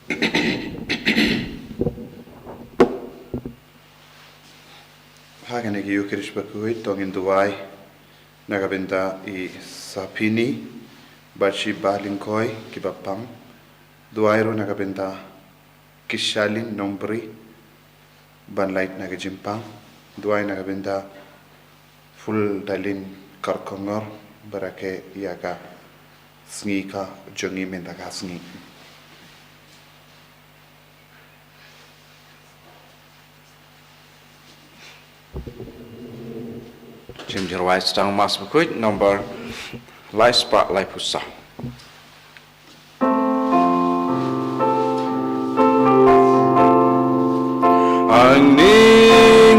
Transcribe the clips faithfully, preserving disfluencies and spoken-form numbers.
Ha kane ka Eucharist bakhuid to ngin duwai na ka bynta i Sapini bad shi Balyngkoi kiba pang. Duwai ruh na ka bynta ki Shalin Nongbri ban lait na ka jingpang. Duwai na ka bynta Fuldalin Kharkongor ba rakhe ïa ka sngi ka jong i mynta ka sngi. Jingduwai sdang Mass bakhuid number lai spah laiphew saw. Hangne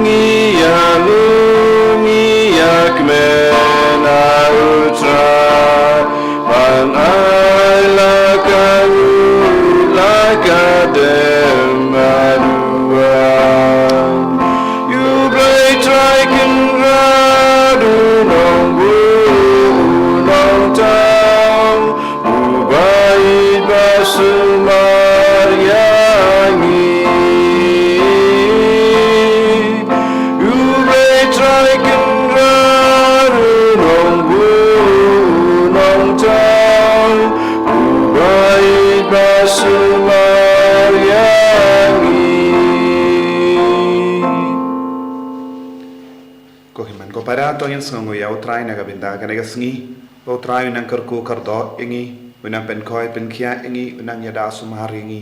ngi ïalum ïa kmen ha U Trai, ban ai la ka ruh la ka dem ha duwan. U Blei Trai Kynrad u Nongbuh u Nongthaw, uba ïeit ba sumar ïa ngi. U Blei Trai Kynrad u Nongbuh u Nongthaw, uba ïeit ba sumar ïa ngi. Ko hynmen ko para, to ngin sngewnguh ïa U Trai na ka bynta kane ka sngi. Ba U Trai u nang kyrkhu kyrdoh ïa ngi, u nang pynkhoi pynkhiah ïa ngi, u nang ïada sumar ïa ngi.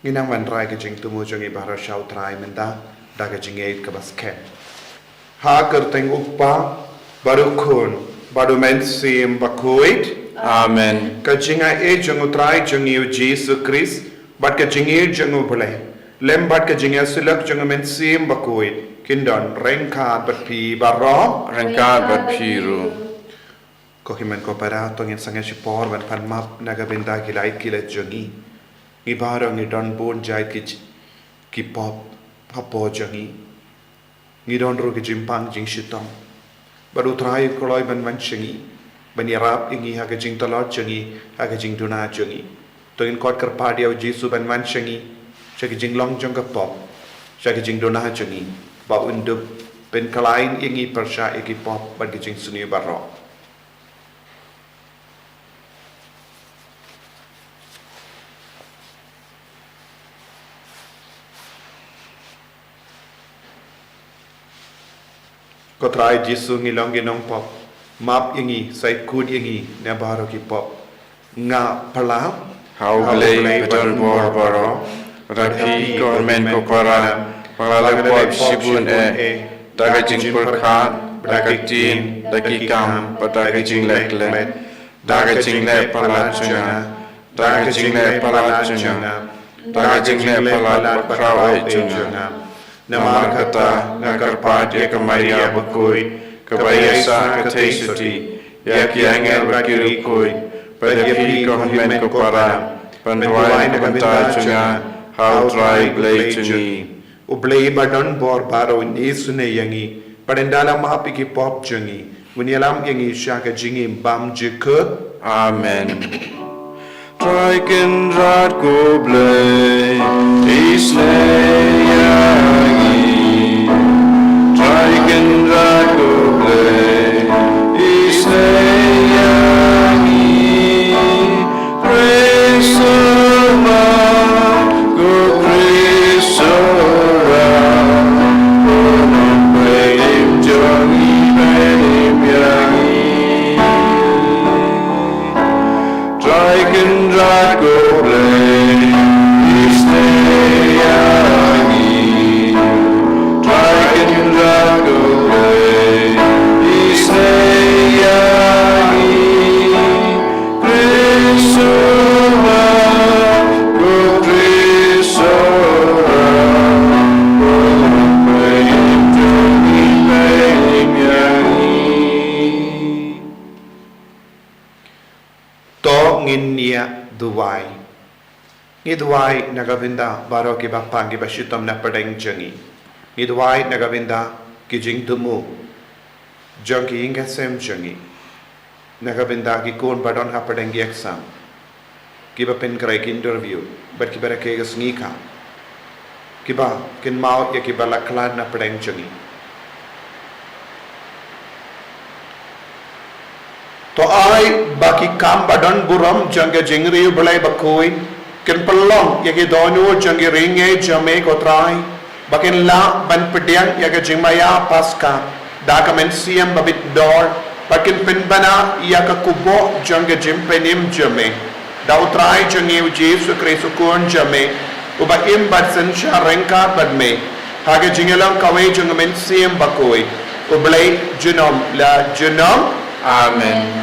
Ngin nang wanrah ka jingthmu jong ngi baroh sha U Trai mynta da ka jingïeit kaba skhem. Ha ka kyrteng U Kpa bad U Khun bad U Mynsiem Bakhuid. Amen. Ka jingaiei jong U Trai jong ngi U Jisu Khrist bad ka jingïeit jong U Blei, lem bad ka jingïasyllok jong U Mynsiem Bakhuid, kin don ryngkat bad phi baroh. Ryngkat bad phi ruh. Ko hynmen ko para, to ngin sangeh shipor ban pan map na ka bynta ki lait ki lait jong ngi. Ngi baroh ngi don bun jait ki j-, ki pop hapoh jong ngi. Ngi don ruh ki jingpang jingshitom. Bad U Trai u kloi ban wan sha ngi, ban ïarap ïa ngi ha ka jingtlot jong ngi, ha ka jingduna jong ngi. To ngin khot kyrpad ïa U Jisu ban wan sha ngi, sha ka jinglong jong ka pop, sha ka jingduna jong ngi, ba un dup pynkhlaiñ ïa ngi pyrshah ïa ki pop bad ki jingsniew baroh. Ko Trai Jisu, ngi long ki nongpop, map ïa ngi, sa ïakut ïa ngi na baroh ki pop. Nga pyrshah ha U Blei ba don bor baroh, bad ha phi ko hynmen ko para, ba nga la pop shibun eh, da ka jingpyrkhat, da ka ktien, da ki kam, bad da ka jingleh klet, da ka jingleh palat jong nga, da ka jingleh palat jong nga, da ka jingleh palat bakhraw eh jong nga. Namar kata nga kyrpad ïa ka Maria bakhuid, kaba ïaisah ka theisotti, ïa ki angel bad ki riewkhuid, bad ïa phi ko hynmen ko para, ban duwai na ka bynta jong nga ha U Trai Blei jong ngi. U Blei ba don bor baroh un isynei ïa ngi, bad ynda la map ïa ki pop jong ngi, un ïalam ïa ngi sha ka jingim bymjukut. Amen. Trai Kynrad ko Blei, isynei ïa ngi. Trai Kynrad ko Blei, isynei ïa ngi. Praise the Lord, ko Khrist Sohra, ko Nongpynim jong ngi, pynim ïa ngi. Trai Kynrad ko Blei, isynei ïa ngi. Trai Kynrad ko Blei, isynei ïa ngi. Khrist Sohra, ko Khrist Sohra, ko Nongpynim jong ngi, pynim ïa ngi. To ngin ïa duwai. Ngi duwai na ka bynta baroh kiba pang kiba shitom na pdeng jong ngi. Ngi duwai na ka bynta ki jingthmu jong ki ïing ki sem jong ngi. Na ka bynta ki khun ba don hapdeng ki exam, kiba pynkreh ki interview, bad kiba rakhe ka sngi ka, kiba kin mawd ïa kiba la khlad na pdeng jong ngi. To ai ba ki kam ba don burom jong ka jingriewblei bakhuid kin pynlong ïa ki dohnud jong ki ri ngi jong me, ko Trai, ba kin lah ban pdiang ïa ka jingmaïa Paska da ka mynsiem babit dor, ba kin pynbna ïa ka khublei jong ka jingpynim jong me, da u Trai jong ngi u Jisu Khrist u Khun jong me, uba im bad synshar ryngkat bad me ha ka jingïalang kawei jong ka mynsiem bakhuid, U Blei junom la junom. Amen.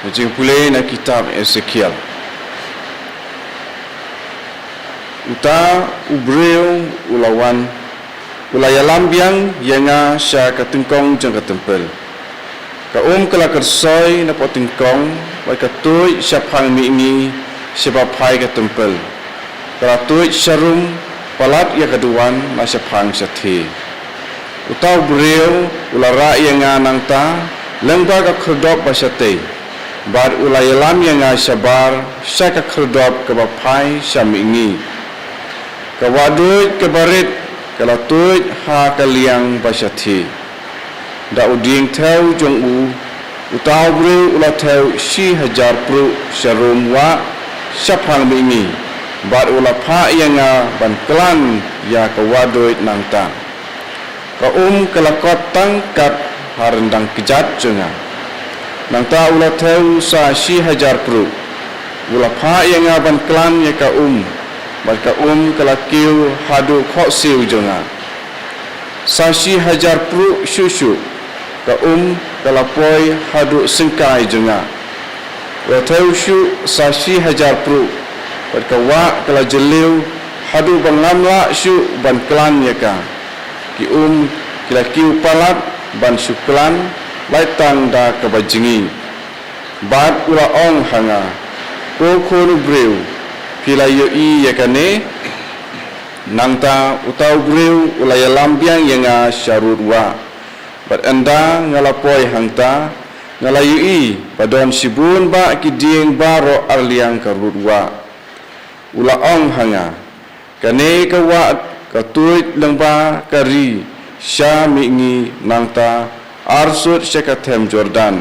Ka jingpule na kitab Esekiel. Uta u briew u la wan, u la ïalam biang ïa nga sha ka tyngkong jong ka templ. Ka um ka la kyrsoi na poh tyngkong, bad ka tuid shaphang mihngi sha ba phai ka templ. Ka la tuid sharum palat ïa ka duwan na shaphang shathie. Uta u briew u la rah ïa nga nangta lyngba ka khyrdop ba shatei, bad u la ïalam ïa nga shabar sha ka khyrdop kaba phai sha mihngi. Ka wahduid kaba rit ka la tuid ha ka liang ba shathie. Da u dieng thew jong u, uta u briew u la thew shi hajar pruh sharum wah shaphang mihngi, bad u la phah ïa nga ban klan ïa ka wahduid nangta. Ka um ka la kot tang kat ha ryndang kjat jong nga. Nangta u la thew sa shi hajar pruh. U la phah ïa nga ban klan ïa ka um, bad ka um ka la kiew haduh khohsiew jong nga. Sa shi hajar pruh shuh shuh, ka um ka la poi haduh syngkai jong nga. U la thew shuh sa shi hajar pruh, bad ka wah ka la jylliew haduh ba ngam lah shuh ban klan ïa ka. Ki um ki la kiew palat ban shu klan, lait tang da kaba jngi. Bad u la ong ha nga, Ko khun u briew, phi la ïohi ïa kane? Nangta uta u briew u la ïalam biang ïa nga sha rud wah. Bad ynda nga la poi hangta, nga la ïohi ba don shibun bah ki dieng baroh arliang ka rud wah. U la ong ha nga, Kane ka wah ka tuid lyngba ka ri sha mihngi, nangta arsut sha ka them Jordan.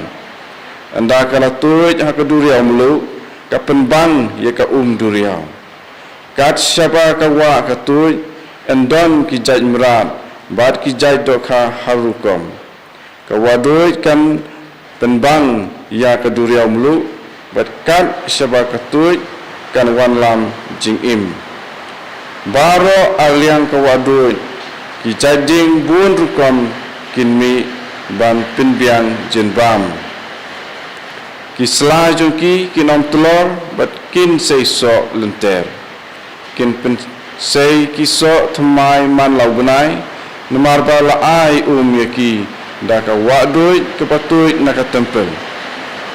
Ynda ka la tuid ha ka duriaw mluh, ka pynbang ïa ka um duriaw. Kat shaba ka wah ka tuid, yn don ki jait mrad bad ki jait dohkha har rukom. Ka wahduid kan pynbang ïa ka duriaw mluh, bad kat shaba ka tuid kan wanlam jingim. Baroh arliang ka wahduid, ki jait dieng bun rukom kin mih ban pynbiang jingbam. Ki sla jong ki kin ym tlor, bad kin sei soh lynter. Kin pynsei ki soh thymmai man la u bnai, namar ba la ai um ïa ki da ka wahduid kaba tuid na ka templ.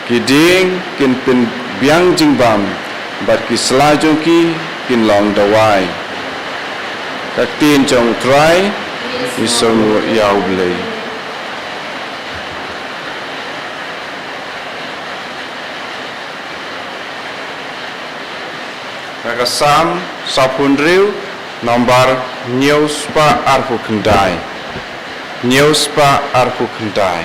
Ki dieng kin pynbiang jingbam, bad ki sla jong ki kin long dawai. Ka ktien jong U Trai. Ngi sngewnguh ïa U Blei. Na ka Salm sawphew hynriew, nombar hynñiew spah arphew khyndai. Hynñiew spah arphew khyndai.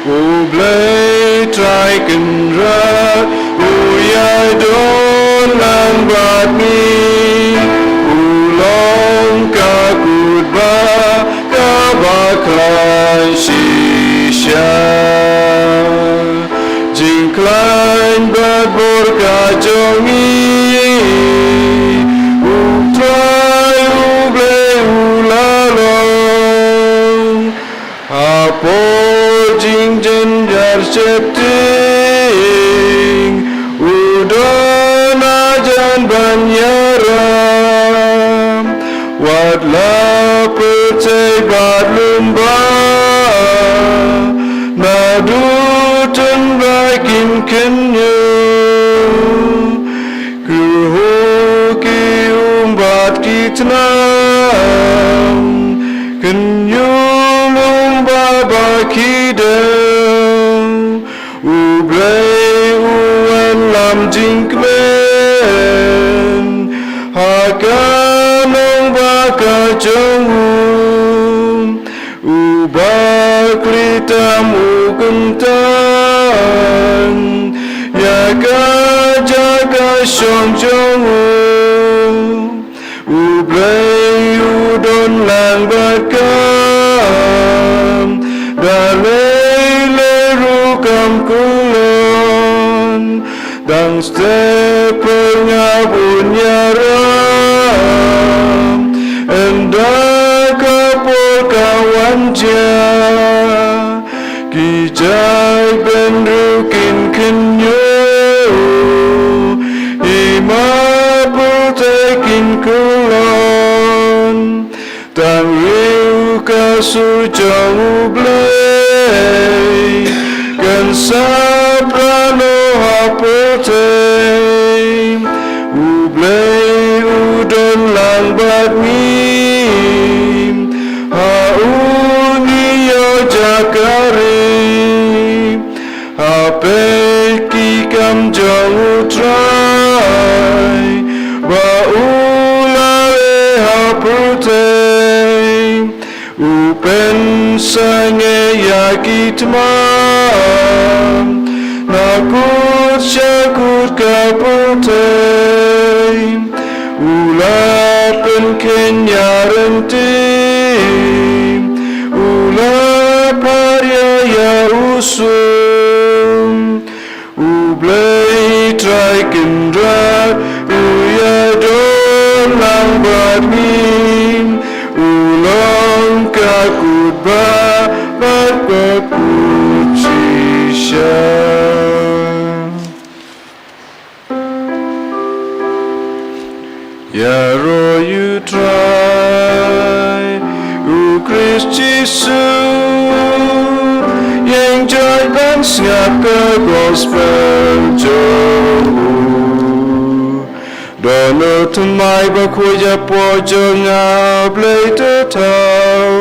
U Blei Trai Kynrad, u ïai don lang bad ngi, u long ka kut ba kaba khlaiñ shisha. Jingkhlaiñ bad bor ka jong ngi, U Trai U Blei u la long. Hapoh jingjynjar sheptieng, u don hajan ban ïarap. Wat la Pyrthei bad lum ba naduh tynrai kin kynñiuh, kyrhuh ki um bad ki tnat, kynñiuh lum bad ba ki dew. U Blei u wanlam jingkmen ha ka nongbah ka jong u. U bakri tam u kyntan ïa ka jaka shong jong u. U Blei u don lang bad ka, da lei lei ruh kam kyllon. Dang step pyrngap un ïarap, ynda ka por ka wan jia. Ki jaitbynriew kin kynñiuh, hima pyrthei kin kyllon. Tang riew ka sur jong U Blei kan sap lano ha pyrthei. U Blei u don lang bad ngi ha u ngi ïoh jaka ri. Ha peit ki kam jong U Trai ba u la leh ha pyrthei. U pynsangeh ïa ki thma na kut sha kut ka pyrthei. U la pynkheiñ ïa ryntih, u la pharia ïa u sum. U Blei Trai Kynrad u ïadon lang bad ngi, u long ka kut ba bad ka kut shisha. Ïaroh ïa U Trai, U Khrist Jisu, ïeng jot ban sngap ka gospel jong u. Don u thymmai bakhuid hapoh jong nga, Blei te thaw.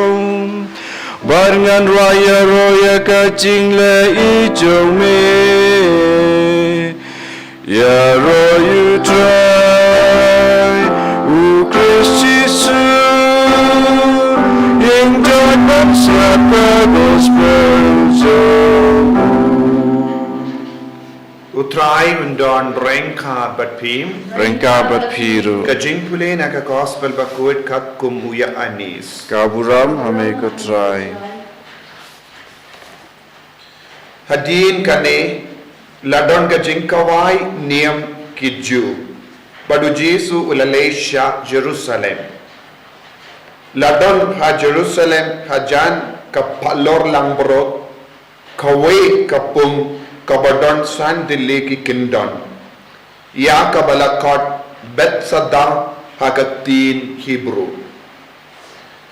Bad ngan rwai ïaroh ïa ka jingleh jong me. Ïaroh ïa U Trai, U Khrist Jisu, ïeng jot ban sngap ka gospel jong u. U Trai un don ryngkat bad phi. Ryngkat bad phi ruh. Ka jingpule na ka gospel bakhuid katkum u Ïoannis. Ka burom ha me ko Trai. Hadien kane, la don ka jingkhawai niam ki Jiw, bad U Jisu u la leit sha Jerusalem. La don ha Jerusalem hajan ka phalor langbrot, kawei ka pung kaba don san tylli ki kyndon, ïa kaba la khot Bethsaida ha ka ktien Hebru.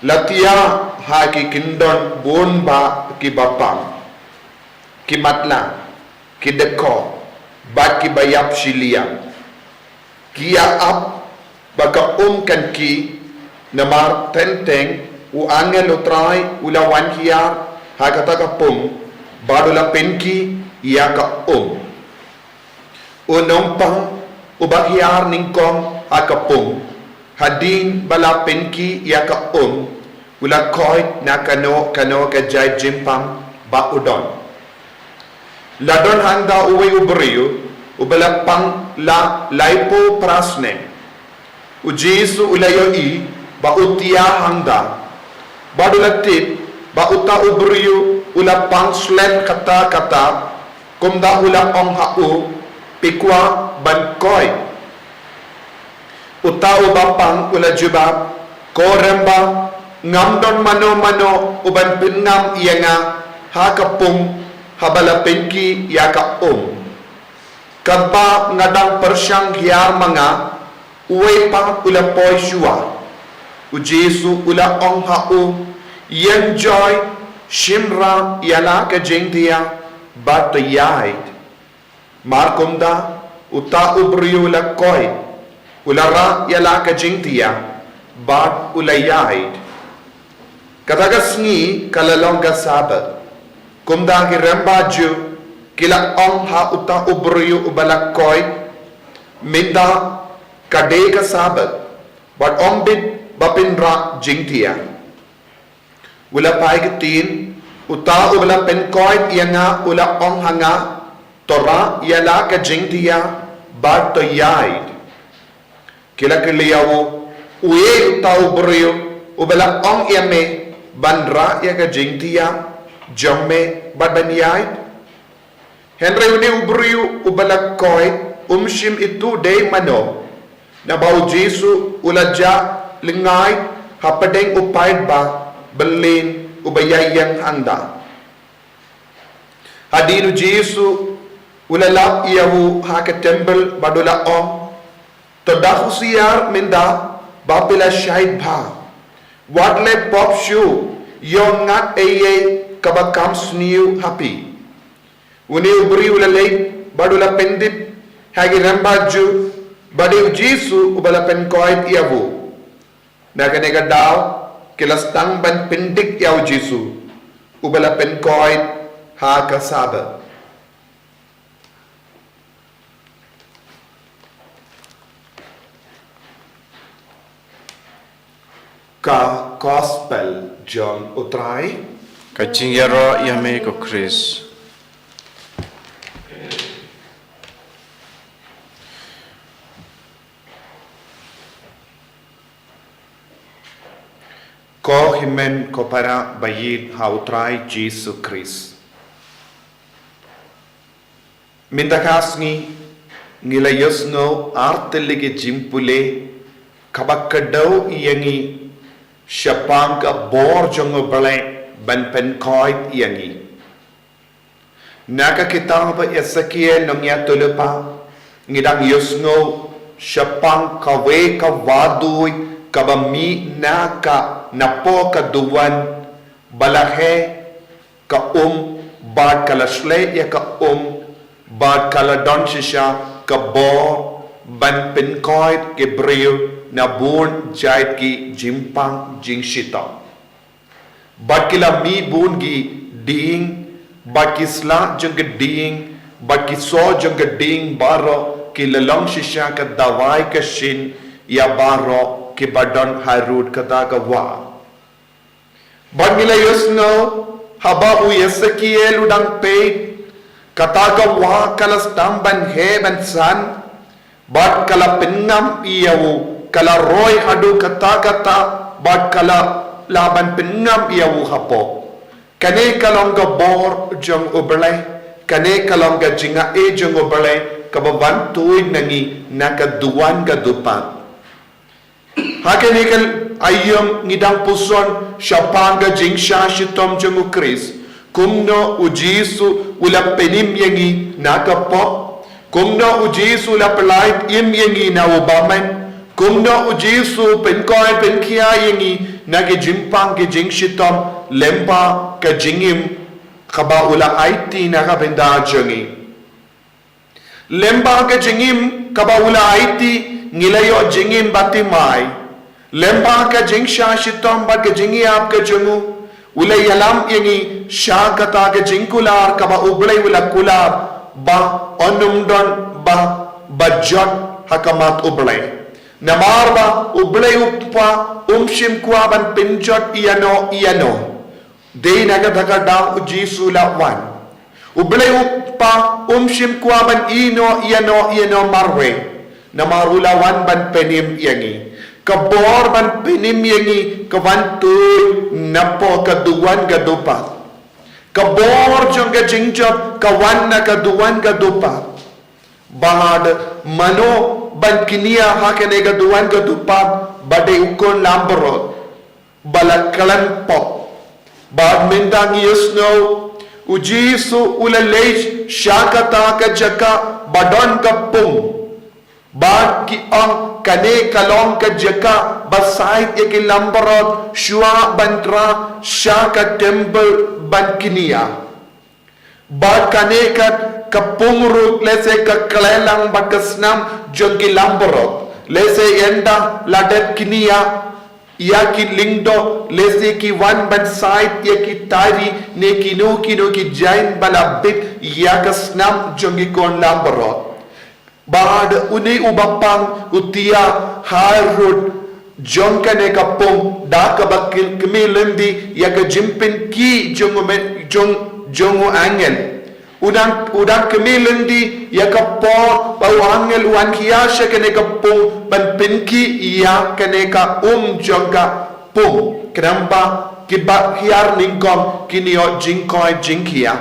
La thiah ha ki kyndon bun bah kiba pang, ki matlah, ki dkhot, bad kiba ïap shiliang. Ki ïa ap ba ka um kan khih, namar teng teng u angel U Trai u la wan hiar ha kata ka pung, bad u la pynkhih ïa ka um. U nongpang uba hiar nyngkong ha ka pung, hadien ba la pynkhih ïa ka um, u la koit na kano kano ka jait jingpang ba u don. La don hangta uwei u briew uba la pang la laiphew phra snem. U Jisu u la ïohi ba u thiah hangta, bad u la tip ba uta u briew u la pang slem katta katta, kumta u la ong ha u, phi kwah ban koit? Uta uba pang u la jubab, ko rangbah, ngam don mano mano uban pynngam ïa nga ha ka pung haba la pynkhih ïa ka um. Katba nga dang pyrshang hiar ma nga, uwei pat u la poi shuwa. U Jisu u la ong ha u, ïeng joi, shim rah ïa la ka jingthiah, bad to ïaid. Mar kumta, uta u briew u la koit, u la rah ïa la ka jingthiah, bad u la ïaid. Kata ka sngi ka la long ka Sabbath. Kumta ki rymba Jiw ki la ong ha uta u briew uba la koit, mynta ka dei ka Sabbath, bad ym bit ba phin rah jingthiah. U la phai ktien, uta uba la pynkoit ïa nga u la ong ha nga, to rah ïa la ka jingthiah, bad to ïaid. Ki la kylli ïa u, uei uta u briew uba la ong ïa me ban rah ïa ka jingthiah jong me bad ban ïaid? Hynrei une u briew uba la koit um shym ithuh dei mano, naba u Jisu u la jah lyngngai hapdeng u paidbah bymman uba ïaïeng hangta. Hadien u Jisu u la lap ïa u ha ka templ bad u la ong, to da husiar mynta ba phi la shait bha. Wat leh pop shuh, ïoh ngat ei ei kaba kham sniew ha phi. Une u briew u la leit bad u la pyntip ha ki rymba Jiw ba dei u Jisu uba la pynkoit ïa u. Na kane ka daw ki la sdang ban pyndik ïa u Jisu uba la pynkoit ha ka Sabbath. Ka Gospel jong u Trai. Ka jingïaroh ïa me ko Khrist. Ko hynmen ko para ba ïeit ha u Trai Jisu Khrist. Mynta ka sngi ngi la ïohsngew ar tylli ki jingpule kaba kdew ïa ngi shaphang ka bor jong u Blei ban pynkoit ïa ngi. Na ka kitab Esekiel nongïathuhlypa ngi dang ïohsngew shaphang kawei ka wahduid kaba mih na ka napoh ka duwan ba la heh ka um bad ka la shlei ïa ka um bad ka la don shisha ka bor ban pynkoit ki briew na bun jait ki jingpang jingshitom. Bad ki la mih bun ki dieng, bad ki sla jong ki dieng, bad ki soh jong ki dieng baroh ki la long shisha ka dawai ka shin ïa baroh kiba don harud kata ka wah. Bad ngi la ïohsngew haba u Esekiel u dang peit, kata ka wah ka la sdang ban heh ban san, bad ka la pynngam ïa u, ka la roi haduh katta katta, bad ka la lah ban pynngam ïa u hapoh. Kane ka long ka bor jong U Blei, kane ka long ka jingai jong U Blei, kaba wan tuid na ngi na ka duwan ka dupat. Ha kane ka aïom ngi dang puson shaphang ka jingshah shitom jong U Khrist. Kumno U Jisu u la pynim ïa ngi na ka pop. Kumno U Jisu u la pyllait im ïa ngi na u bymman. Kumno U Jisu u pynkoit pynkhia ïa ngi na ki jingpang ki jingshitom lyngba ka jingim kaba u la aiti na ka bynta jong ngi. Lyngba ka jingim kaba u la aiti ngi la ïoh jingim bathymmai. Lyngba ka jingshah shitom bad ka jingïap ka jong u, u la ïalam ïa ngi sha kata ka jingkular kaba U Blei u la kular ba un ym don ba, ba jot ha khmat U Blei. Namar ba U Blei u Kpa um shym kwah ban pynjot ïano ïano. Dei na kata ka daw U Jisu u la wan. U Blei u Kpa um shym kwah ban ïehnoh ïano ïano marwei. Namar u la wan ban pynim ïa ngi. Ka bor ban pynim ïa ngi ka wan tuid napoh ka duwan ka dupat. Ka bor jong ka jingjop ka wan na ka duwan ka dupat. Bad mano ban kñia ha kane ka duwan ka dupat ba dei u khun langbrot ba la khlem pop. Bad mynta ngi ïohsngew U Jisu u la leit sha kata ka jaka ba don ka pung. Bad ki ong, kane ka long ka jaka ba sait ïa ki langbrot shuwa ban tra sha ka temple ban kñia. Bad kane ka, ka pung ruh lehse ka khleh lang bad ka snam jong ki langbrot. Lehse ynda la dep kñia ïa ki lyngdoh, lehse ki wan ban sait ïa ki tari ne kino kino ki jaiñ ba la bit ïa ka snam jong ki khun langbrot. Bad une uba pang u tiar ha rud jong kane ka pung da kaba kmie lynti ïa ka jingpynkiew jong u me-, jong, jong u angel. U dang, u dang kmie lynti ïa ka por ba u angel u wan khia sha kane ka pung ban pynkiew ïa kane ka um jong ka pung. Khnang ba kiba hiar nyngkong kin ïoh jingkoit jingkhiah.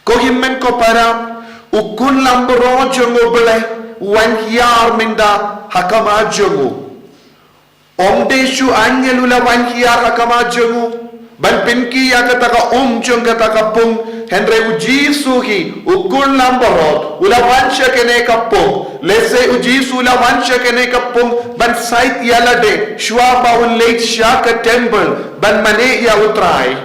Ko hynmen ko para, u khun langbrot jong U Blei u wan hiar mynta ha khmat jong u. Ym dei shuh angel u la wan hiar ha khmat jong u ban pynkiew ïa kata ka um jong kata ka pung, hynrei U Jisu hi, u khun langbrot, u la wan sha kane ka pung. Lehse U Jisu u la wan sha kane ka pung ban sait ïa lade shuwa ba un leit sha ka temple ban mane ïa U Trai.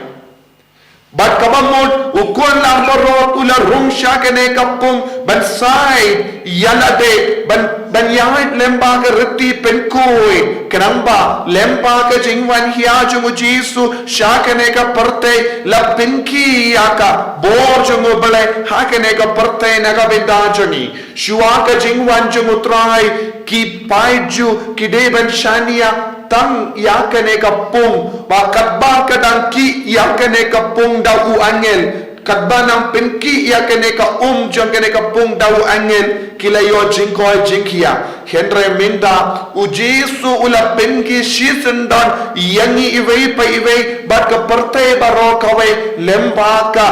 Bad kaba mut u khun langbrot u la rung sha kane ka pung ban sait ïa lade, ban, ban ïaid lyngba ka riti pynkhuid, khnang ba lyngba ka jingwan hiar jong U Jisu sha kane ka pyrthei la pynkiew ïa ka bor jong U Blei ha kane ka pyrthei na ka bynta jong ngi. Shuwa ka jingwan jong U Trai, ki paid Jiw ki dei ban shaniah tang ïa kane ka pung, bad katba ka dang kiew ïa kane ka pung da u angel, katba nang pynkiew ïa kane ka um jong kane ka pung da u angel, ki la ïoh jingkoit jingkhiah. Hynrei mynta U Jisu u la pynkiew shisyndon ïa ngi iwei pa iwei bad ka pyrthei baroh kawei lyngba ka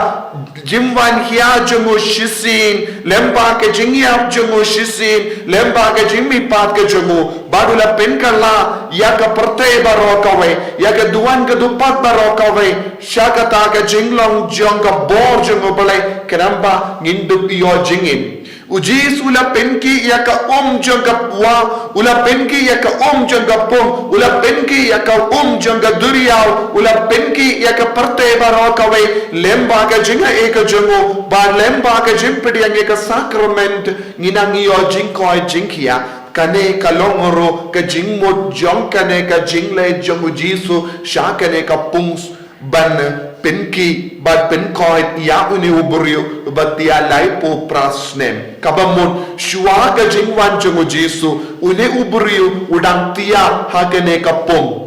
jingwan hiar jong u shisien, lyngba ka jingïap jong u shisien, lyngba ka jingmihpat ka jong u, bad u la pynkylla ïa ka pyrthei baroh kawei, ïa ka duwan ka dupat baroh kawei sha kata ka jinglong jong ka bor jong U Blei, khnang ba ngin dup ïoh jingim. U Jisu u la pynkiew ïa ka um jong ka wah, u la pynkiew ïa ka um jong ka pung, u la pynkiew ïa ka um jong ka duriaw, u la pynkiew ïa ka pyrthei baroh kawei lyngba ka jingaiei ka jong u, bad lyngba ka jingpdiang ïa ka sakrament, ngin nang ïoh jingkoit jingkhiah. Kane ka long ruh ka jingmut jong kane ka jingleit jong U Jisu sha kane ka pung ban pynkiew bad pynkoit ïa une u briew uba tiar laiphew phra snem. Kaba mut shuwa ka jingwan jong U Jisu, une u briew u dang tiar ha kane ka pung.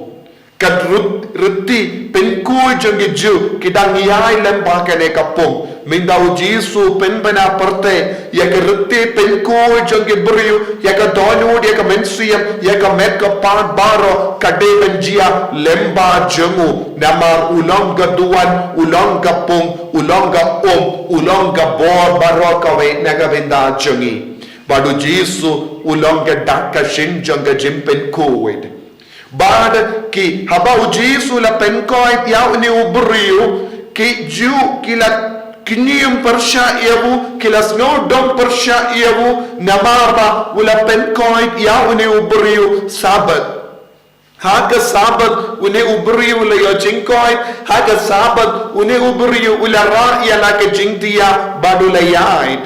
Ka rut-, riti pynkhuid jong ki Jiw ki dang ïaid lyngba kane ka pung. Mynta U Jisu u pynbna pyrthei ïa ka riti pynkhuid jong ki briew, ïa ka dohnud, ïa ka mynsiem, ïa ka met ka phad baroh, ka dei ban jia lyngba jong u. Namar u long ka duwan, u long ka pung, u long ka um, u long ka bor baroh kawei na ka bynta jong ngi. Bad U Jisu u long ka dak ka shin jong ka jingpynkhuid. Bad ki, haba U Jisu u la pynkoit ïa une u briew, ki Jiw ki la kñium pyrshah ïa u, ki la sngewdom pyrshah ïa u, namar ba u la pynkoit ïa une u briew Sabbath. Ha ka Sabbath une u briew u la ïoh jingkoit, ha ka Sabbath une u briew u la rah ïa la ka jingtiar bad u la ïaid.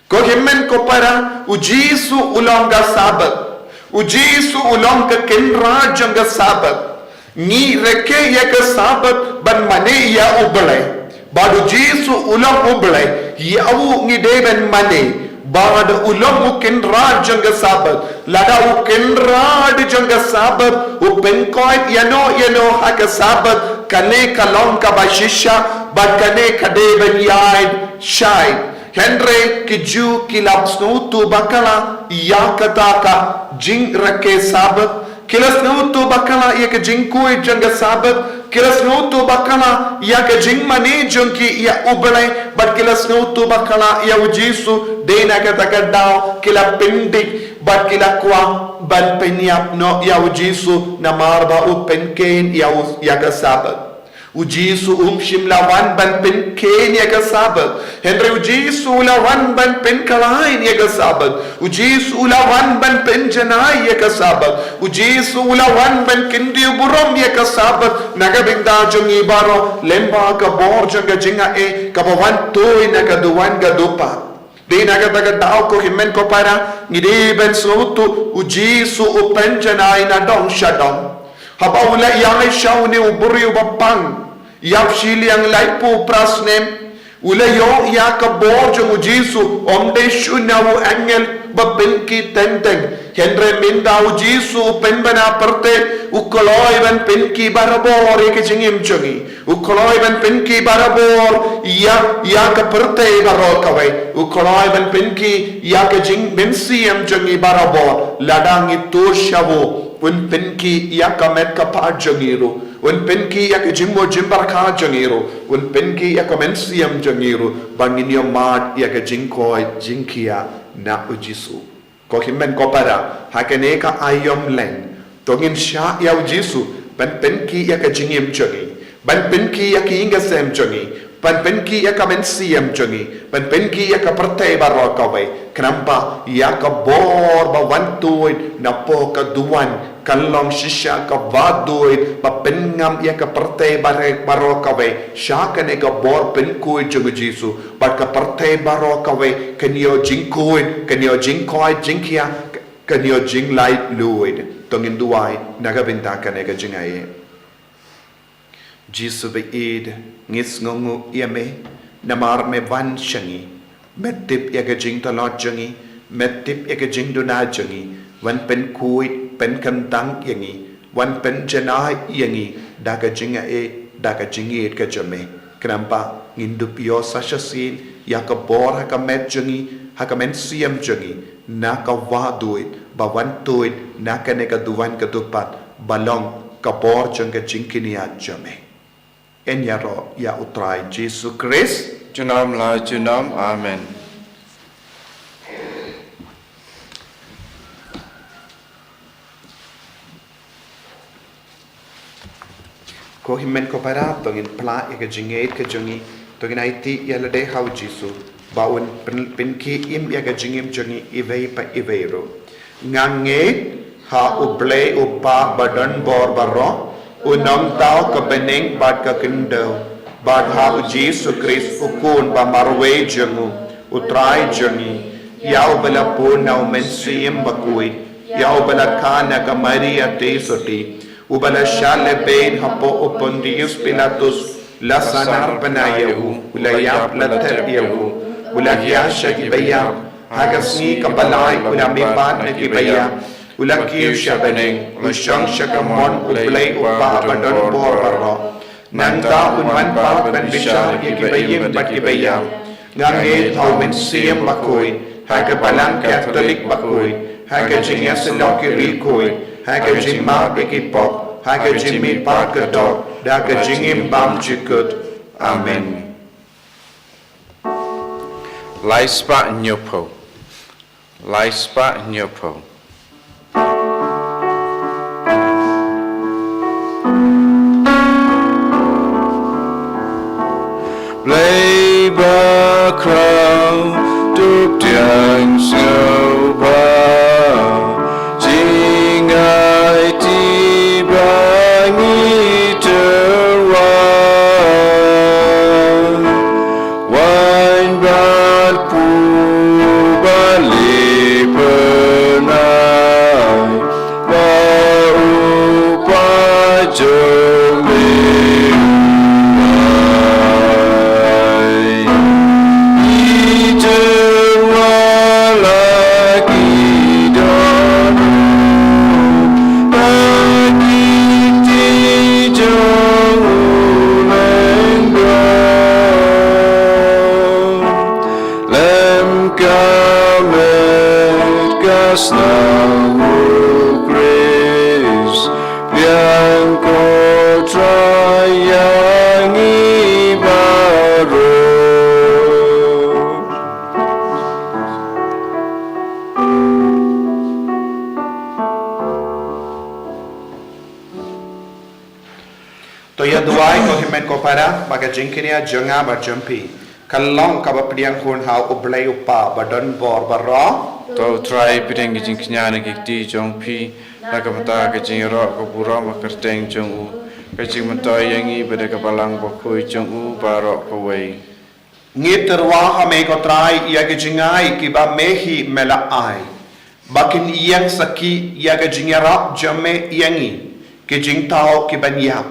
Ko hynmen ko para, U Jisu u long ka Sabbath. U Jisu u long ka kynrad jong ka Sabbath. Ngi rakhe ïa ka Sabbath ban mane ïa U Blei. Bad U Jisu u long U Blei, ïa u ngi dei ban mane. Bad u long u kynrad jong ka Sabbath. Lada u kynrad jong ka Sabbath u pynkoit ïano ïano ha ka Sabbath, kane ka long kaba shisha, bad kane ka dei ban ïaid shai. Hynrei ki Jiw ki la sngewthuh bakla ïa kata ka jingrakhe Sabbath. Ki la sngewthuh bakla ïa ka jingkhuid jong ka Sabbath. Ki la sngewthuh bakla ïa ka jingmane jong ki ïa U Blei. Bad ki la sngewthuh bakla ïa U Jisu. Dei na kata ka daw ki la pyndik bad ki la kwah ban pynïap noh ïa U Jisu namar ba u pynkheiñ ïa u, ïa ka Sabbath. U Jisu um shym la wan ban pynkheiñ ïa ka Sabbath. Hynrei u Jisu u la wan ban pynkhlaiñ ïa ka Sabbath. U Jisu u la wan ban pynjanai ïa ka Sabbath. U Jisu u la wan ban kyntiew burom ïa ka Sabbath na ka bynta jong ngi baroh, lyngba ka bor jong ka jingaiei kaba wan tuid na ka duwan ka dukha. Dei na kata ka daw, ko hynmen ko para, ngi dei ban sngewthuh, u Jisu u pynjanai na dong sha dong. Haba u la ïaid sha une u briew ba pang, ïap shiliang laiphew phra snem, u la ïoh ïa ka bor jong u Jisu, ym dei shuh na u angel ba pynki teng teng. Hynrei mynta u Jisu u pynbna pyrthei, u kloi ban pynki barabor ïa ka jingim jong ngi. U kloi ban pynki barabor ïa, ïa ka pyrthei baroh kawei. U kloi ban pynki ïa ka jingmynsiem jong ngi barabor. Lada ngi tur sha u, un pynki ïa ka met ka phad jong ngi ruh. Un pynki ïa ka jingmut jingpyrkhat jong ngi ruh. Un pynki ïa ka mynsiem jong ngi ruh. Ba ngin ïoh mad ïa ka jingkoit jingkhiah na u Jisu. Ko hynmen ko para, ha kane ka aïom leng, to ngin shah ïa u Jisu ban pynki ïa ka jingim jong ngi, ban pynki ïa ka ïing ka sem jong ngi, ban pynki ïa ka mynsiem jong ngi, ban pynki ïa ka pyrthei baroh kawei. Khnang ba ïa ka bor ba wan tuid na pdeng ka duwan kan long shisha ka wah duid ba pynngam ïa ka pyrthei bare-, baroh kawei sha kane ka bor pynkhuid jong u Jisu. Bad ka pyrthei baroh kawei kan ïoh jingkhuid, kan ïoh jingkoit jingkhiah, kan ïoh jinglaitluid. To ngin duwai na ka bynta kane ka jingaiei. Jisu ba ïeit, ngi sngewnguh ïa me namar me wan sha ngi. Me tip ïa ka jingtlot jong ngi, me tip ïa ka jingduna jong ngi. Wan pynkhuid, pynkyntang ïa ngi, wan pynjanai ïa ngi da ka jingaiei, da ka jingïeit ka jong me. Khnang ba ngin dup ïoh sa shisien ïa ka bor ha ka met jong ngi, ha ka mynsiem jong ngi, na ka wah duid ba wan tuid na kane ka duwan ka dukpat, ba long ka bor jong ka jingkynïaid jong me. Yn ïaroh ïa u Trai Jisu Khrist. Junom la junom. Amen. Ko hynmen ko para, to ngin phla ïa ka jingngeit ka jong ngi, to ngin aiti ïa lade ha u Jisu ba un pyn-, pynkhie im ïa ka jingim jong ngi iwei pa iwei ruh. Nga ngeit ha U Blei U Kpa badonbor baroh, U Nongthaw ka bneng bad ka khyndew, bad ha u Jisu Khrist U Khun ba marwei jong u, U Trai jong ngi, ïa uba la bun na U Mynsiem Bakhuid, ïa uba la kha na ka Maria Theisotti, uba la shah lehbeiñ hapoh u Pontius Pilatus, la sahnarphna ïa u, u la ïap, la thep ïa u, u la hiar sha ki baïap, ha ka sngi kaba lai u la mihpat na ki baïap, u la kiew sha bneng, u shong sha ka mon U Blei U Kpa badonbor baroh. Nangta un wan pat ban bishar ïa kiba im bad kiba ïap. Nga ngeit ha U Mynsiem Bakhuid, ha ka Balang Katholik bakhuid, ha ka jingïasyllok ki riewkhuid, ha ka jingmap ïa ki pop, ha ka jingmihpat ka doh, da ka jingim bymjukut. Amen. Lai spah hynñiewphew. Lai spah hynñiewphew. Blei bakhraw, to pdiang sngewbha, jingaiti ba ngi tyrwa. Waiñ bad pur ba lipyrnai, ba u Pa jong me u ai. Ngi tyrwa la ki dohnud, ha ki kti jong u Lyngdoh. Lem ka met ka snam u Khrist, biang ko Trai To ïa duwai ko hynmen ko para, ba ka jingkñia jong nga bad jong phi ka long kaba pdiang hun ha U Blei U Kpa ba don bor baroh. To U Trai pdiang ki jingkñia na ki kti jong phi, na ka bynta ka jingïaroh ka burom ba kyrteng jong u, ka jingmyntoi ïa ngi bad ïa ka balang bakhuid jong u baroh kawei. Ngi tyrwa ha me ko Trai ïa ki jingai kiba me hi me la ai, ba kin ïeng sakhi ïa ka jingïarap jong me ïa ngi, ki jingthaw kiban ïap,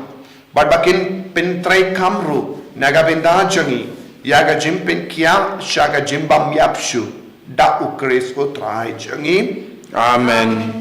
bad ba kin pyntreikam ruh na ka bynta jong ngi ïa ka jingpynkhiah sha ka jingbym ïap shuh, da U Khrist U Trai jong ngi. Amen.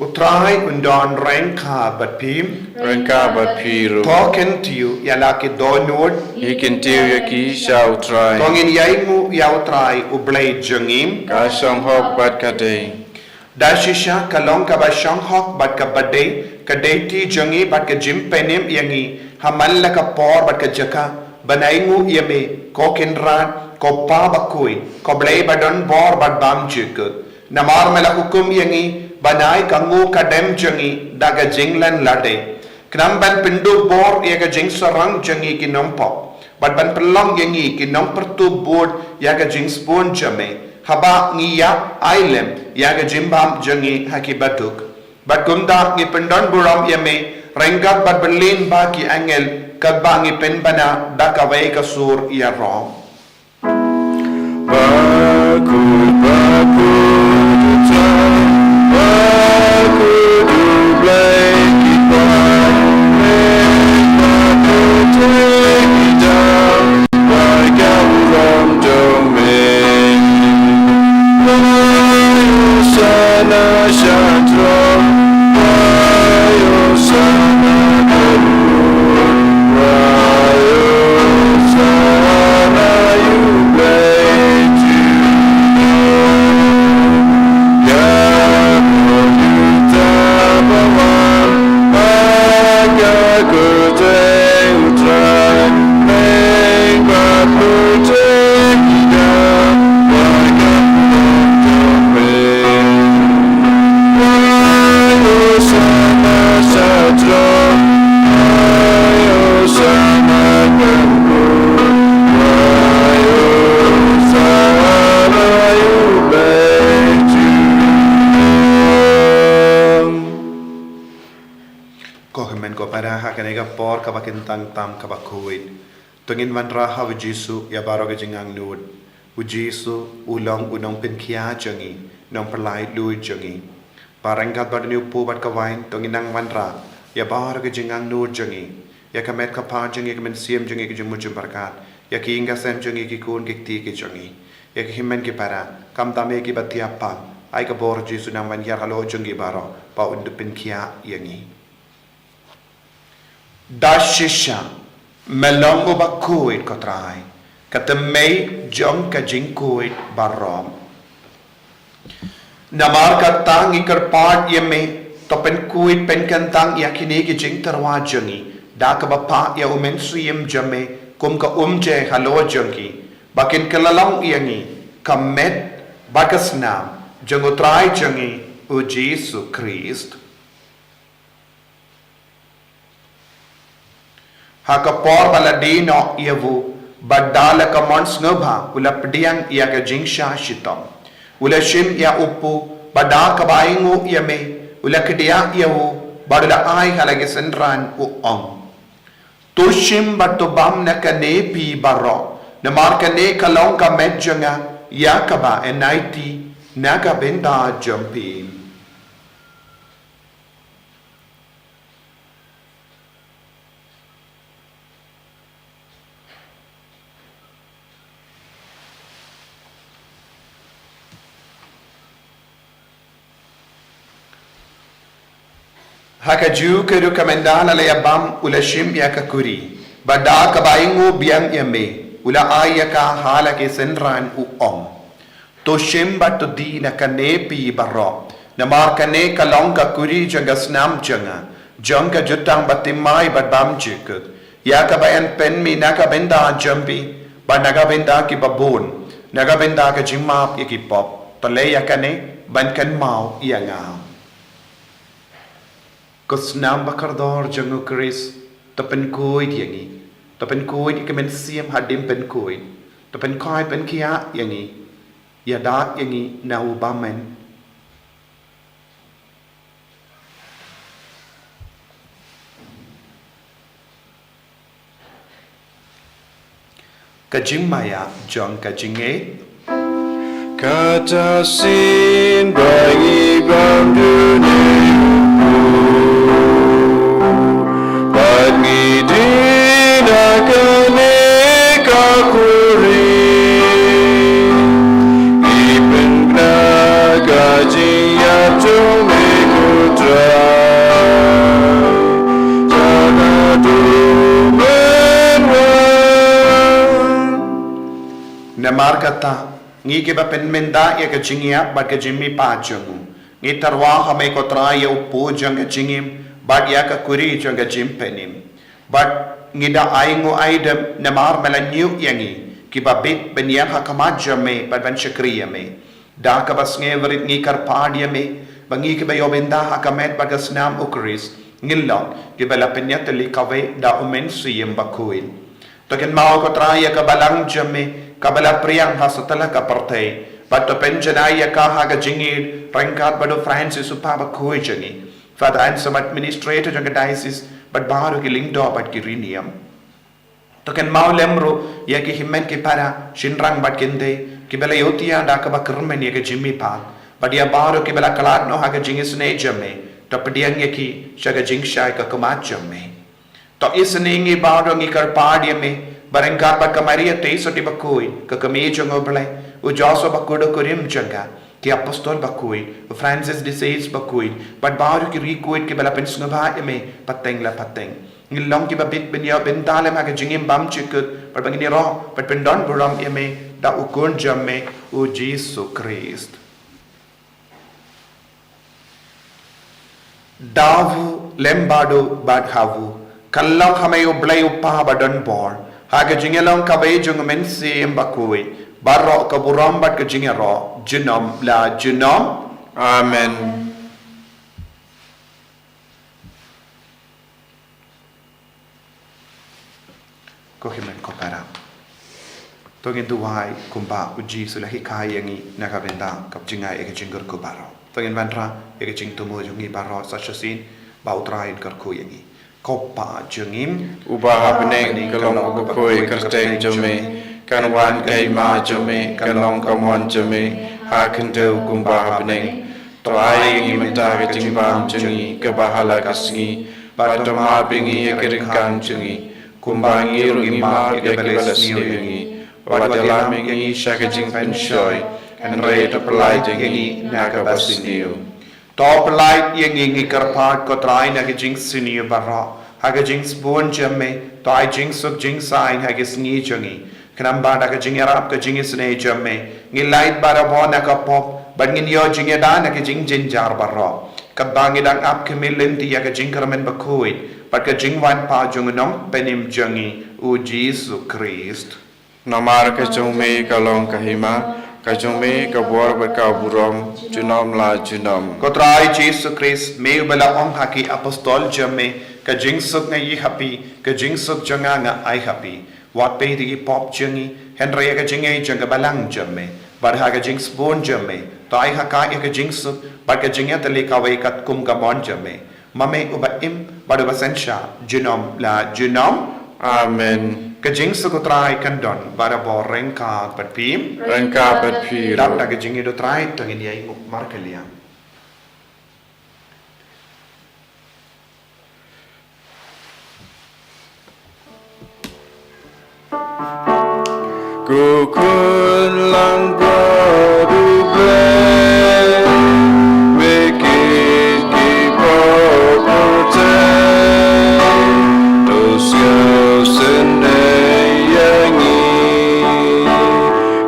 U Trai un don ryngkat bad phi. Ryngkat bad phi ruh. To kyntiew ïa la ki dohnud. Ngi kyntiew ïa ki sha U Trai. To ngin ïainguh ïa U Trai U Blei jong ngi. Ka shong hok bad ka dei. Da shisha ka long kaba shong hok bad kaba dei, ka dei ti jong ngi bad ka jingpynim ïa ngi ha man la ka por bad ka jaka ban ainguh ïa me, ko Kynrad, ko Pa bakhuid, ko Blei ba don bor bad bym jukut. Namar me la hukum ïa ngi ban ai ka nguh ka dem jong ngi da ka jinglen lade, khnang ban pynduh bor ïa ka jingsarong jong ngi ki nongpop, bad ban pynlong ïa ngi ki nongpyrtup bud ïa ka jingsbun jong me, haba ngi ïa ai lem ïa ka jingbam jong ngi ha ki baduk. Bad kumta ngi pyndonburom ïa me ryngkat bad bad lem bad ki angel, katba ngi pynbna da kawei ka sur ïaroh. Bakhuid, bakhuid U Trai, bakhuid U Blei ki kpa, bakhuid U Trai ki jam, ba ka burom jong me. Hosanna sha throne, Hosanna ka rud, Hosanna ïa U Blei. Ko hynmen ko para, ha kane ka por kaba kyntang tam kaba khuid, to ngin wanrah ha U Jisu ïa baroh ki jingangnud. U Jisu u long u nongpynkhiah jong ngi, nongpynlait luid jong ngi. Ba ryngkat bad une u kpu bad ka waiñ, to ngin nang wanrah ïa baroh ki jingangnud jong ngi, ïa ka met ka phad jong ngi, ïa ka mynsiem jong ngi, ïa ka jingmut jingpyrkhat, ïa ki ïing ki sem jong ngi, ki khun ki kti ki jong ngi, ïa ki hynmen ki para, khamtam ïa kiba thiah pang. Ai ka bor Jisu nang ban hiar halor jong ngi baroh, ba un da pynkhiah ïa ngi. Da shisha me long uba khuid ko Trai, ka thymmei jong ka jingkhuid baroh. Namar kata ngi kyrpad ïa me, to pynkhuid pynkyntang ïa kine ki jingtyrwa jong ngi da kaba phah ïa U Mynsiem jong me kum ka umjai halor jong ki, ba kin kylla long ïa ngi ka met bad ka snam jong U Trai jong ngi U Jisu Khrist. Ha ka por ba la die noh ïa u, bad da la ka mon sngewbha u la pdiang ïa ka jingshah shitom, u la shim ïa u kpu, bad da kaba ainguh ïa me, u la kdiah ïa u, bad u la ai ha la ki synran, u ong: To shim bad to bam na kane phi baroh, namar kane ka long ka met jong nga, ïa kaba yn aiti na ka bynta jong phi. Ha kajuh ka rukom ynda la ïa bam, u la shim ïa ka kuri, bad da kaba ainguh biang ïa me, u la ai ïa ka ha la ki synran, u ong: To shim bad to die na kane phi baroh, namar kane ka long ka kuri jong ka snam jong nga, jong ka jutang bathymmai bad bymjukut, ïa kaba yn pynmih na ka bynta jong phi bad na ka bynta kiba bun, na ka bynta ka jingmap ïa ki pop. To leh ïa kane ban kynmaw ïa nga. Ko snam bakordor jong U Khrist, to pynkhuid ïa ngi, to pynkhuid ïa ka mynsiem hadien pynkhuid, to pynkhuid pynkhiah ïa ngi, ïada ïa ngi na u bymman. Ka jingmaïa jong ka jingngeit. Kata shisien ba ngi bam dune u Blei, bad ngi dei na kane ka khuri, ngi pynbna ka jingïap jong me ko Trai, jaka to mynwan. Namar kata, ngi kiba pynmynta ïa ka jingïap bad ka jingmihpat jong u, ngi tyrwa ha me ko Trai ïa u pud jong ka jingim bad ïa ka khuri jong ka jingpynim. Bad ngi da ai nguh ai dem namar me la ñiuh ïa ngi kiba bit ban ïeng ha khmat jong me bad ban shakri ïa me. Da kaba sngewrit ngi kyrpad ïa me ba ngi kiba ïoh bynta ha ka met bad ka snam U Khrist, ngin long kiba la pynïatylli kawei da U Mynsiem Bakhuid. To kynmaw ko Trai ïa ka balang jong me kaba la phriang ha satlak ka pyrthei, bad to pynjanai ïa ka ha ka jingïeit ryngkat bad u Francis u Papa bakhuid jong ngi, Father Anselm, Administrator jong ka Diocese, bad baroh ki lyngdoh bad ki rynïeng. To kynmaw lem ruh ïa ki hynmen ki para, shynrang bad kynthei kiba la ïohthiah da kaba kyrmen ïa ka jingmihpat, bad ïa baroh kiba la khlad noh ha ka jingisynei jong me, to pdiang ïa ki sha ka jingshai ka khmat jong me. To isynei ngi baroh, ngi kyrpad ïa me ba ryngkat bad ka Maria Theisotti bakhuid, ka kmie jong U Blei, u Joseph bakhuid u kurim jong ka, ki apostol bakhuid, u Francis de Sales bakhuid, bad baroh ki riewkhuid kiba la pynsngewbha ïa me pateng la pateng, ngin long kiba bit ban ïoh bynta lem ha ka jingim bymjukut, bad ba ngin ïaroh bad pyndonburom ïa me da u Khun jong me, u Jisu Khrist. Da u, lem bad u, bad ha u, kan long ha me U Blei U Kpa badonbor, ha ka jingïalong kawei jong U Mynsiem Bakhuid, baroh ka burom bad ka jingïaroh, junom la junom. Amen. Ko hynmen ko para, to ngin duwai kumba U Jisu u la hikai ïa ngi na ka bynta ka jingai ïa ka jingkyrkhu baroh. To ngin wanrah ïa ka jingthmu jong ngi baroh sa shisien ba U Trai un kyrkhu ïa ngi. Ko Kpa jong ngi uba ha bneng, ka long ka poi kyrteng jong me, kan wan ka hima jong me, kan long ka mon jong me ha khyndew kumba ha bneng. To ai ïa ngi mynta ka jingbam jong ngi kaba ha la ka sngi, bad to map ïa ngi ïa ki ryngkang jong ngi, kumba ngi ruh ngi map ïa kiba la sniew ïa ngi. Wat ïalam ïa ngi sha ka jingpynshoi, hynrei to pyllait ïa ngi na kaba sniew. To pyllait ïa ngi, ngi kyrpad ko Trai, na ka jingsniew baroh, ha ka jingsbun jong me, to ai jingsuk jingsaiñ ha ka sngi jong ngi. Khnang ba da ka jingïarap ka jingisynei jong me, ngin lait barabor na ka pop, bad ngin ïoh jingïada na ka jingjynjar baroh, katba ngi dang ap khmih lynti ïa ka jingkyrmen bakhuid bad ka jingwan pat jong U Nongpynim jong ngi, U Jisu Khrist. Namar ka jong me ka long ka hima, ka jong me ka bor bad ka burom, junom la junom. Ko Trai Jisu Khrist, me uba la ong ha ki apostol jong me, ka jingsuk nga ïoh ha phi, ka jingsuk jong nga nga ai ha phi. Wat peit ïa ki pop jong ngi, hynrei ïa ka jingngeit jong ka balang jong me. Bad ha ka jingsbun jong me, to ai ha ka ïa ka jingsuk bad ka jingïatylli kawei katkum ka mon jong me, ma me uba im bad uba synshar junom la junom. Amen. Ka jingsuk U Trai kan don barabor ryngkat bad phi. Ryngkat bad phi ruh. Dap da ka jingïeit U Trai, to ngin ïainguh markylliang. Ko Khun langbrot U Blei, me kit ki pop pyrthei, to sngewsynei ïa ngi.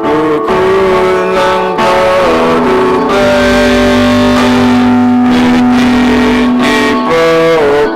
Ko Khun langbrot U Blei, me kit ki pop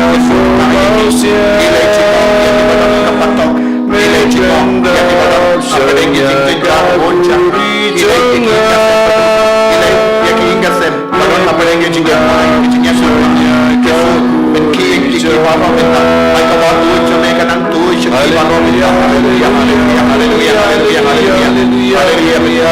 Jisu. Nang ïa ki, ki lei jingong ïa kiba don ka patok, ki lei jingong ïa kiba don hapdeng ki jingjynjar bun jong ki. Ki lei, ki lei, ki lei, ki lei ïa ki ïing ka sem. Ba don hapdeng ki jingïakhun, ki jingïakhun, ki jingïakhun. Ban khie ïa ki baroh mynta. Ai ka ba tuid jong me ka nang tuid sha ki baroh mynta. Haleluia, haleluia, haleluia, haleluia, haleluia. Haleluia, haleluia.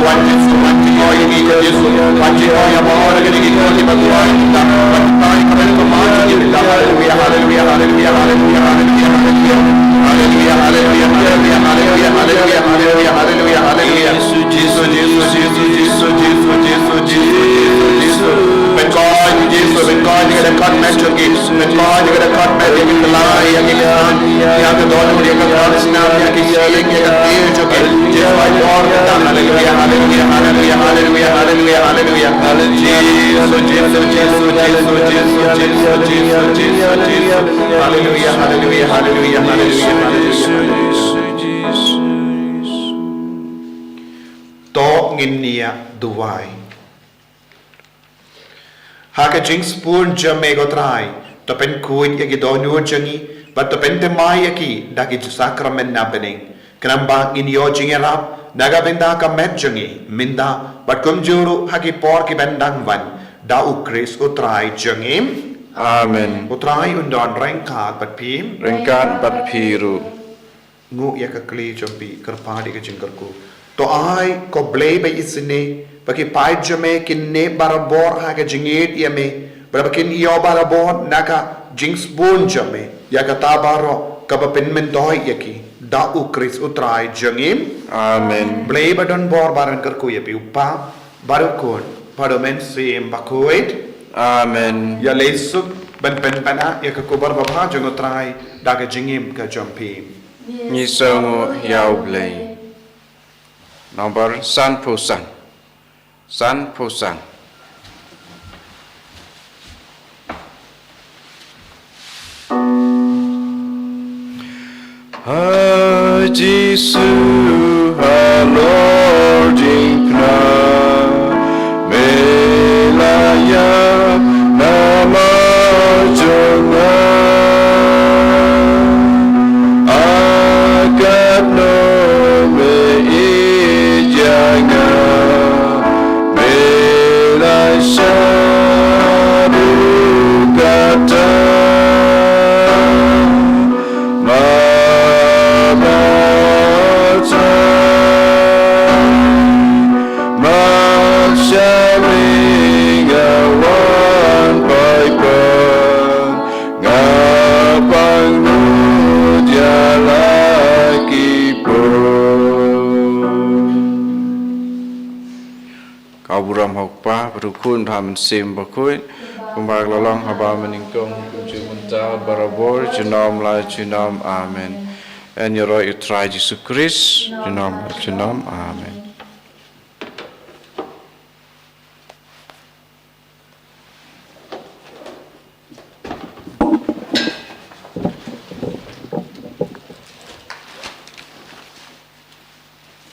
Wan Jisu, wan Jisu, wan Jisu, wan Jisu. Wan Jisu, ïa baroh kine ki khun kiba tuid mynta. Wan Jisu, ïa ka ban pynmih ïa ki mynta. Haleluia, haleluia, haleluia, haleluia, haleluia, haleluia. Haleluia, haleluia, haleluia, haleluia, haleluia, haleluia, haleluia, haleluia. Jisu, Jisu, Jisu, Jisu, Jisu, Jisu, Jisu, Jisu, Jisu. Pynkoit Jisu, pynkoit Ka dkhot met jong ki, pynkoit ïa ka dkhot met, ïa ka khlaiñ, ïa ka ksan, ïa ka dohnud, ïa ka khun snam, ïa ka ïing, ïa ka tiew jong ki. Jisu ai bor, haleluya, haleluya, haleluya, haleluya, haleluya, haleluya. Jisu, Jisu, Jisu, Jisu, Jisu, Jisu, Jisu, Jisu. Haleluya, haleluya, haleluya, haleluya, haleluya. To ngin ïa duwai. Ha ka jingsbun jong me ko Trai, to pynkhuid ïa ki dohnud jong ngi, bad to pynthymmai ïa ki da ki sakramen na bneng. Khnang ba ngin ïoh jingïarap na ka bynta ka met jong ngi mynta bad kumjuh ruh ha ki por ki ban dang wan, da U Khrist U Trai jong ngi. Amen. U Trai un don ryngkat bad phi. Ryngkat bad phi ruh. Nguh ïa ka kli jong phi, kyrpad ïa ka jingkyrkhu. To ai ko Blei ba isynei ba ki paid jong me kin neh barabor ha ka jingïeit ïa me, bad ba kin ïoh barabor na ka jingsbun jong me ïa kata baroh kaba pynmyntoi ïa ki, da U Khrist U Trai jong ngi. Amen. Blei ba don bor ba un kyrkhu ïa phi, U Kpa bad U Khun bad U Mynsiem Bakhuid. Amen. Ïa leit suk ban pynpaw ïa ka khubor babha jong U Trai da ka jingim ka jong phi. Ngi sngewnguh ïa U Blei. Nombar sanphew san. Sanphew san. Ha Jisu halor jingpynah, me la ïap namar jong nga. Ha katno me ïeit ïa nga, me la shah ruh kata. Ma ba tai, ma sha ri nga wan paidbah, nga pang nud ïa la ki briew. Ka burom ha U Kpa bad U Khun bad U Mynsiem Bakhuid, kumba la long haba mynnyngkong, kumjuh mynta, barabor, junom la junom. Amen. Yn ïaroh ïa U Trai Jisu Khrist junom la junom. Amen.